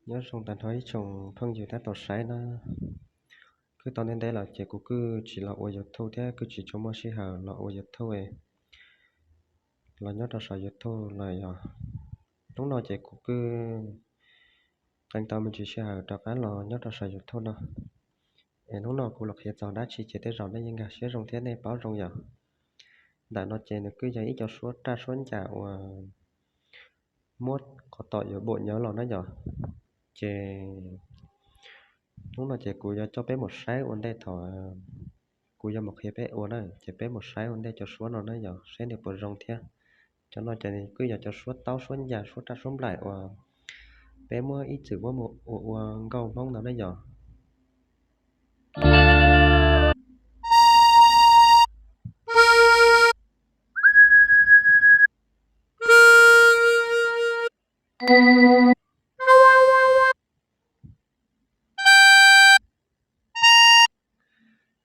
Nyob zoo tag nrho ib tsoom phooj ywg tab tom saib na. Kuj tau ntev ntev los ces kuv kuj tsis los ua YouTube thiab kuj tsis tshua muaj sij hawm los ua YouTube los nyob rau saum YouTube los yog. Hnub no ces kuv kuj qee tau me ntsis sij hawm rov qab los nyob rau saum YouTube no. Es hnub no kuv los qhia txog dab tsi ces tej zaum nej yeej nkag siab zoo thiab nej paub zoo yom. Ntawm no ces nws kuj yog ib co suab raj suab ncas uas muab qhov tom yuav bom nyawv los na yom. Ces hnub no ces kuv yuav coj peb mus saib ua ntej thaum kuv yuav mus qhia peb ua na, ces peb mus saib ua ntej cov suab no na yom, saib nws puas zoo thiab. Cov no ces nws kuj yog cov suab taub suab ncas suab raj suab nplaim uas peb muab ib txwm muab mus ua ua nkauj Hmoob ntawd na yom.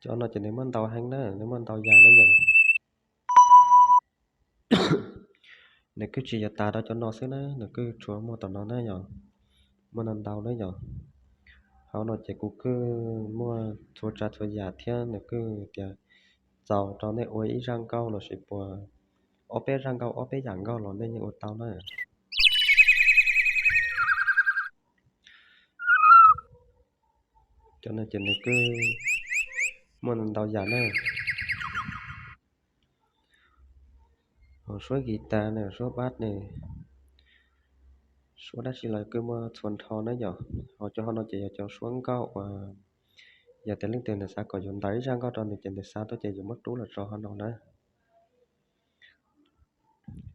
Cov no ces nws muaj ntau heev na, nws muaj ntau yam na yom. Nws kuj tsis yog tas rau cov no xwb na, nws kuj tsuas muaj tom no na yom, muaj ntau ntau na yom. Hauv no ces kuv kuj muaj txhua tsav txhua yam thiab nws kuj tias txaus rau nej ua ib zaj nkauj lossis puas ob peb zaj nkauj ob peb yam nkauj los nej yeej ua tau na. Cov no ces nws kuj muaj ntau yam na. Ho suab guitar ne, suab bass ne, suab dab tsi los kuj muaj txhua nrho na yom. Ho cov hauv no ces yog cov suab nkauj uas yog tias leej twg nws xav kom yus ntaus ib zaj nkauj rau nws ces nws xa tuaj ces yus muab rub los rau hauv no na.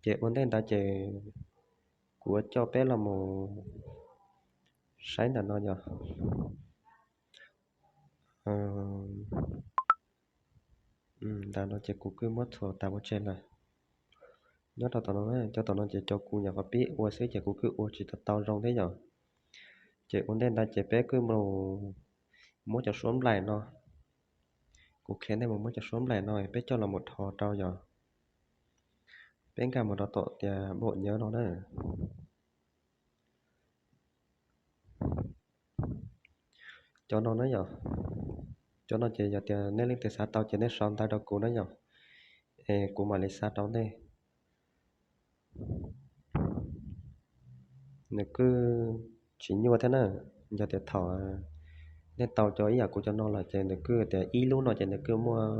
Ces ua ntej ntawd ces kuv yuav coj peb los mus saib ntawm no yom. Ntawm no ces kuv kuj muab txhuam tas pov tseg lawm. Nyob rau tom no, cov tom no ces cov kuv nyuam qhuav pib ua xwb ces kuv kuj ua tsis tau tau zoo thiab yom. Ces ua ntej ntawd ces peb kuj mus muab cov suab nplaim no, kuv qhia nej mus muab cov suab nplaim no peb coj los mus dhos rau yom. Peb nkag mus rau tom tias bom nyawv no na. Cov no na yom, cov no ces yog tias nej leej twg xav tau ces nej sau ntawv rau kuv na yom, es kuv mam li xa rau nej. Nws kuj tsis nyuaj thiab na, yog tias thaum nej tau cov ib yam kuv cov no lawm ces nws kuj tias ib lub no ces nws kuj muaj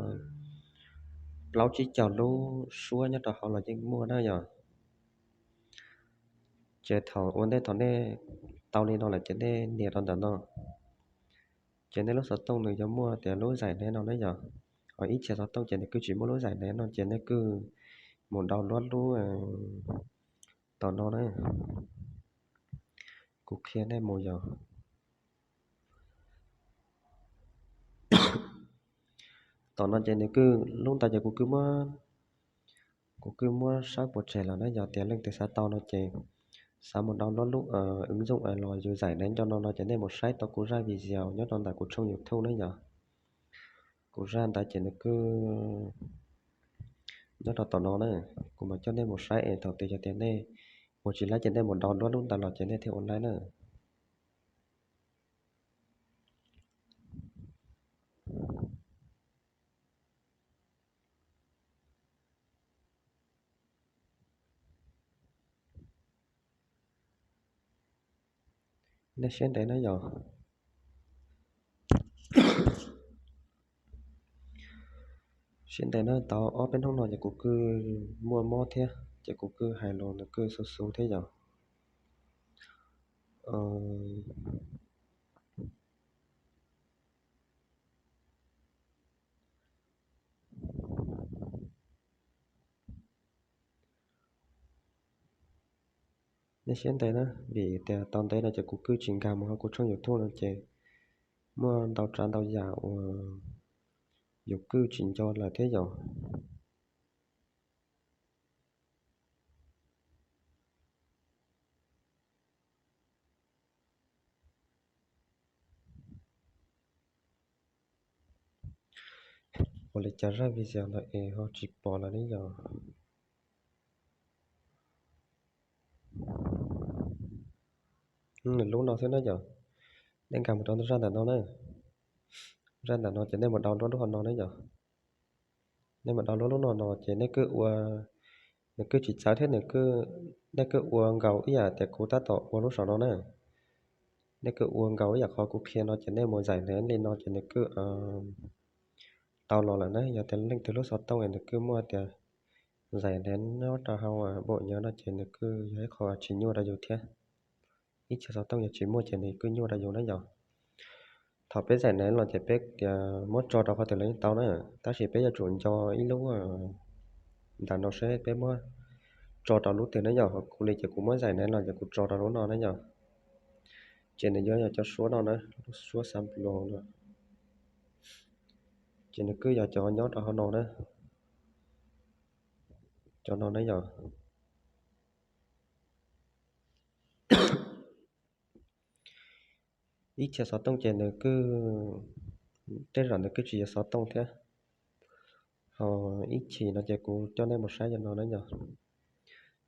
plaub tsib caug lub suab nyob rau hauv los yeej muaj na yom. Ces thaum ua ntej thaum nej tau li no lawm ces nej nias rau ntawm no, ces nej lub xov tooj nws yuav muaj tias lub zaim nev no na yom. Ho ib txhia xov tooj ces nws kuj tsis muaj lub zaim nev no ces nej kuj mus download lub tom no na. Kuv qhia nej mus yom. Tom no ces nws kuj lub ntawd ces kuv kuj muab, kuv kuj muab sawb pov tseg lawm na, yog tias leej twg xav tau no ces xav mus download lub ứng dụng los yus zaim nev nco no no ces nej mus saib tau kuv zaj video nyob rau ntawm kuv tshooj YouTube na yom. Kuv zaj ntawd ces nws kuj nyob rau tom no na, kuv mam coj nej mus saib es thaum twg yog tias nej ua tsis laib ces nej mus download lub ntawd los ces nej thiaj ua laib na. Nej siab ntev na yom. Siab ntev na, tau ob peb hnub no ces kuv kuj muaj mob thiab ces kuv kuj hais los nws kuj xu xu thiab yom. Nej siab ntev na, vim tias tau ntev no ces kuv kuj tsis nkag mus hauv kuv tshooj YouTube no ces muaj ntau tsav ntau yam uas yus kuj tsis nco lawm thiab yom. Ua li cas zaj video ntawd es ho tsis pom lawm ne yom? Lub no xwb na yom. Nej nkag mus rau zaj ntawm no na. Zaj ntawm no ces nej mus download lub hauv no na yom. Nej mus download lub no no ces nej kuj ua, nws kuj tsis txawv thiab, nws kuj, nej kuj ua nkaus ib yam tias kuv tab tom ua lub saum no na. Nej kuj ua nkaus ib yam qhov kuv qhia no ces nej mus zais nev li no ces nws kuj tau los lawm na. Yog tias leej twg lub xov tooj es nws kuj muaj tias zais nev nyob rau hauv npaum nyob no ces nws kuj yog ib qho tsis nyuaj rau yus thiab. Ib txhia xov tooj yog tsis muaj ces nws kuj nyuaj rau yus na yom. Thaum peb zais nev los ces peb tias muab tso rau qhov twg los yeej tau na, tab sis peb yuav tsum nco ib lub ntawm no seb peb muab tso rau lub twg na yom. Kuv li ces kuv muab zais nev los ces kuv tso rau lub no na yom. Ces nws yuav yog cov suab no na, lub suab sample no. Ces nws kuj yog cov nyob rau hauv no na. Cov no na yom. Ib txhia xov tooj ces nws kuj, tej zaum nws kuj tsis yog xov tooj thiab. Ho ib chim no ces kuv coj nej mus saib cov no na yom.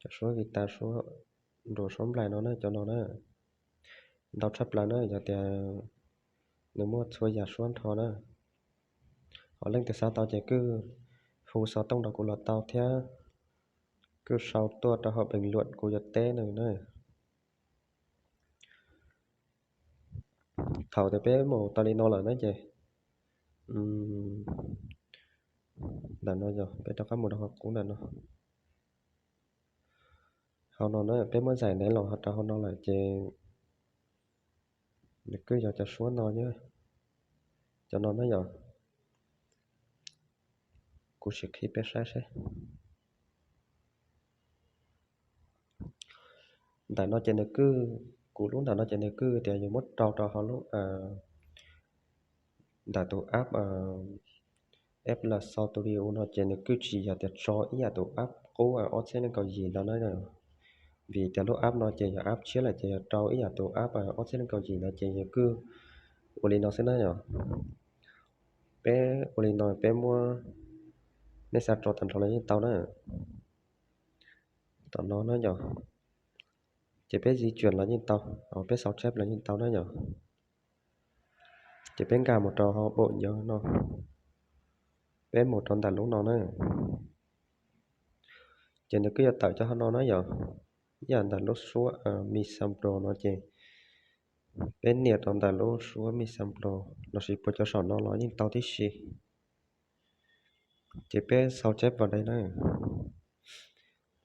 Cov suab guitar, suab nruas, suab nplaig no na, cov no na. Ntau tshaj plaws na, yog tias nws muaj txhua yam suab nrho na. Ho leej twg xav tau ces kuj hu xov tooj rau kuv los tau thiab, kuj sau tuaj rau hauv bình luận kuv yuav teb nws na. Thaum tias peb mus tau li no lawm na ces, ntawm no yog peb rov qab mus rau hauv qub ntawm no. Hauv no na peb muab zais nev los rau hauv no lawm ces nws kuj yog cov suab no, cov no na yom. Kuv sim qhib peb saib seb. Ntawm no ces nws kuj, kuv lub ntawm no ces nws kuj tias yus muab rau rau hauv lub, ntawm tus app FL Studio no ces nws kuj tsis yog tias tso ib yam tus app qub ob txhiab nees nkaum yim ntawd na. Vim tias lub app no ces yog app tshiab lawm ces yog rau ib yam tus app ob txhiab nees nkaum yim ntawd ces yus kuj ua li no xwb na yom. Peb ua li no peb muab, nej xav tso tag nrho los yeej tau na. Tom no na yom, ces peb di chuyển los yeej tau, peb sao chép los yeej tau na yom. Ces peb nkag mus rau hauv bộ nhớ no, peb mus rau ntawm lub no na. Ces nws kuj yuav tawm cov hauv no na yom, ib yam ntawm lub suab Mi Sample no ces peb nias rau ntawm lub suab Mi Sample lossis puas cov saum no los yeej tau tib si. Ces peb sao chép vào đây na.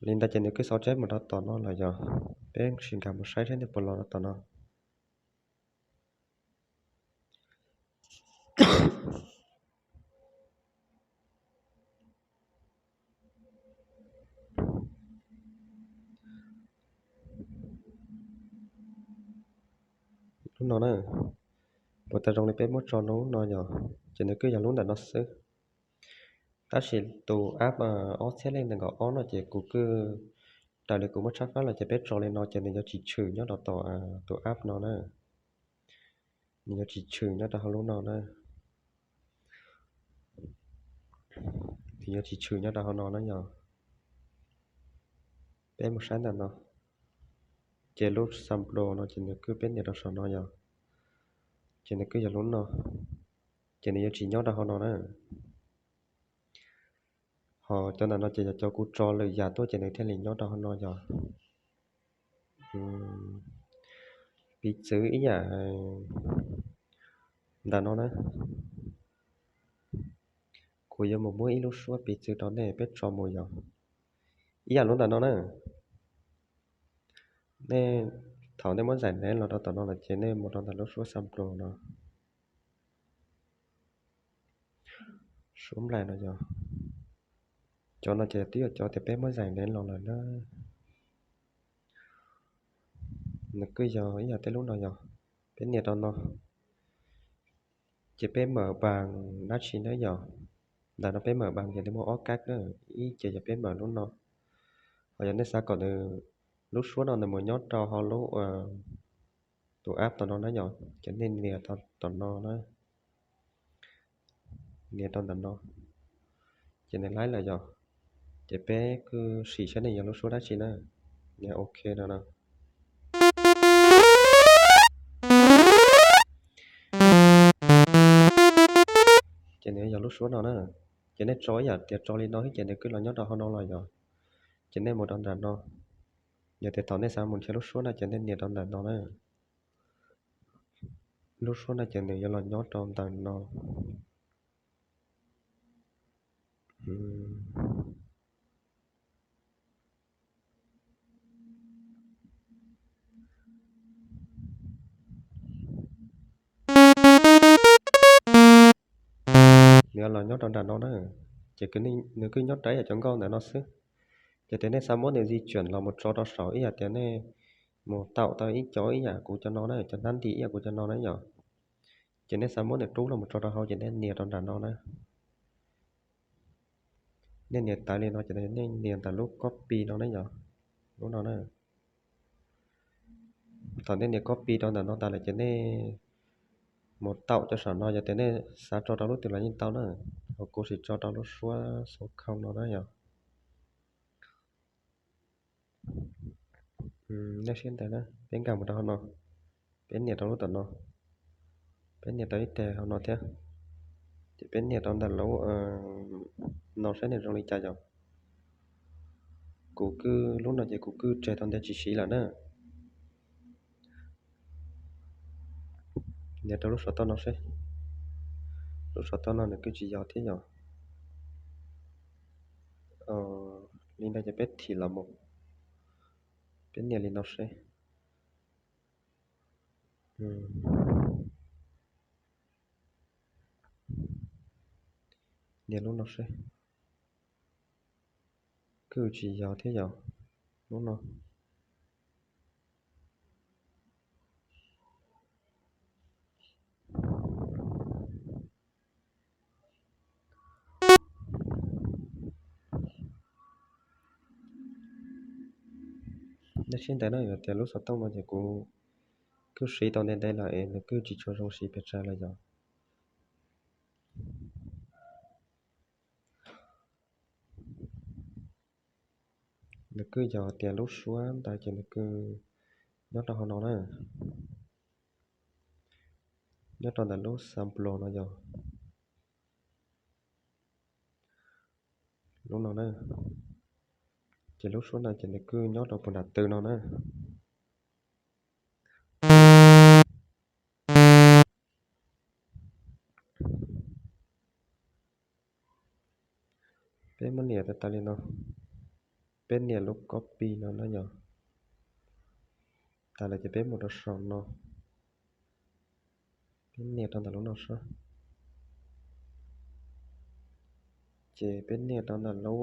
Li ntawd ces nws kuj sao chép mus rau tom no lawm yom. Peb sim nkag mus saib seb nws puas los rau tom no. Lub no na, puas tau zoo li peb muab tso lub no yom, ces nws kuj yog lub ntawm no xwb. Tab sis tus app ob txhiab leej nees nkaum ob no ces kuv kuj, raws li kuv muab tshawb fab los ces peb tso li no ces nws yuav tsis tshwm nyob rau tom tus app no na. Nws yuav tsis tshwm nyob rau hauv lub no na. Nws yuav tsis tshwm nyob rau hauv no na yom. Peb mus saib ntawm no, ces lub sample no ces nws kuj peb nias rau saum no yom, ces nws kuj yog lub no, ces nws yuav tsis nyob rau hauv no na. Ho cov ntawm no ces yog cov kuv tso lwm yam tuaj ces nws thiaj li nyob rau hauv no yom. Piv txwv ib yam ntawm no na, kuv yuav mus muab ib lub suab piv txwv rau nej peb tso mus yom. Ib yam lub ntawm no na, nej, thaum nej muab zais nev los rau tom no lawm ces nej mus rau ntawm lub suab sample no. Suab nplaig no yog, cov no ces twb yog cov tias peb muab zais nev los lawm na. Nws kuj yog ib yam tej lub no yog, peb nias rau no, ces peb mở bằng dab tsi na yom. Ntawm no peb mở bằng ces nws muaj ob cách na, ib ces yog peb mở lub no, ho yog nej xav kom nws, lub suab no nws mus nyob rau hauv lub, tus app tom no na yom, ces nej nias tom no na, nias rau ntawm no, ces nws laib lawm yom. Ces peb kuj sim saib nws yog lub suab dab tsi na, nias ok no na. Lub suab no na, ces nej tso ib yam tias tso li no xwb ces nws kuj los nyob rau hauv no los yog. Ces nej mus rau nram no, yog tias thaum nej xav mus nrhiav lub suab no ces nej nias rau ntawm no na. Lub suab no ces nws yuav los nyob rau ntawm no. Nws los nyob rau nram no na, ces nws kuj nyob rau ib yam cov nkauj ntawm no xwb. Ces tias nej xav muab nws di chuyển los mus tso rau saum ib yam tias nej mus taum tau ib cov ib yam kuv cov no na, cov hnab ntim ib yam kuv cov no na yom. Ces nej xav muab nws rub los mus tso rau hauv ces nej nias rau nram no na. Nej nias tawv li no ces nej nias ntawm lub copy no na yom, lub no na. Thaum nej nias copy rau ntawm no tas lawm ces nej mus taum cov saum no, yog tias nej xav tso rau lub twg los yeej tau na. Hos kuv sim tso rau lub suab xov khoo no na yom. Nej siab ntev na, peb nkag mus rau hauv no, peb nias rau lub tom no, peb nias rau ib teg hauv no thiab, ces peb nias rau ntawm lub no saib nws zoo li cas yom. Kuv kuj lub no ces kuv kuj tseg tau ntev tsis siv lawm na. Nias rau lub saum toj no seb, lub saum toj no nws kuj tsis yog thiab yom. Li ntawd ces peb thim los mus, peb nias li no seb. Nias lub no seb, kuj tsis yog thiab yom, lub no. Nej siab ntev na, yog tias lub xov tooj no ces kuv kuj siv tau ntev ntev lawm es nws kuj tsis tshua zoo siv pes tsawg lawm yom. Nws kuj yog tias lub suab ntawd ces nws kuj nyob rau hauv no na, nyob rau ntawm lub sample no yog lub no na. Ces lub suab no ces nws kuj nyob rau puag nram tw no na. Peb muab nias tawv tawv li no, peb nias lub copy no na yog. Tas lawm ces peb mus rau saum no, peb nias rau ntawm lub no seb. Ces peb nias rau ntawm lub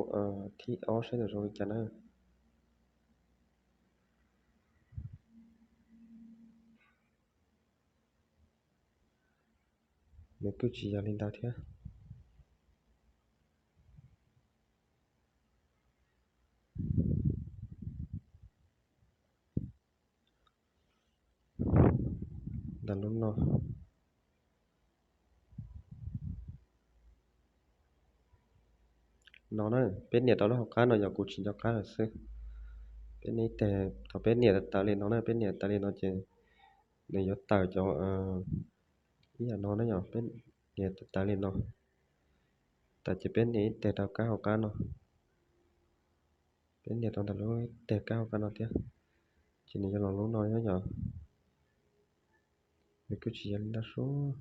thib ob seb nws zoo li cas na. Nws kuj tsis yog li ntawd thiab. Ntawm lub no, no na, peb nias rau lub hauv qab no yog kuv tsis nco qab lawm xwb. Peb nias ib teg, thaum peb nias tawv li no na, peb nias tawv li no ces nws yuav tawm cov ib yam no na yog, peb nias tawv li no. Tas ces peb nias ib teg rau kab hauv qab no, peb nias rau ntawm lub teg kab hauv qab no thiab, ces nws yuav los lub no yog. Nws kuj tsis yog li ntawd sub.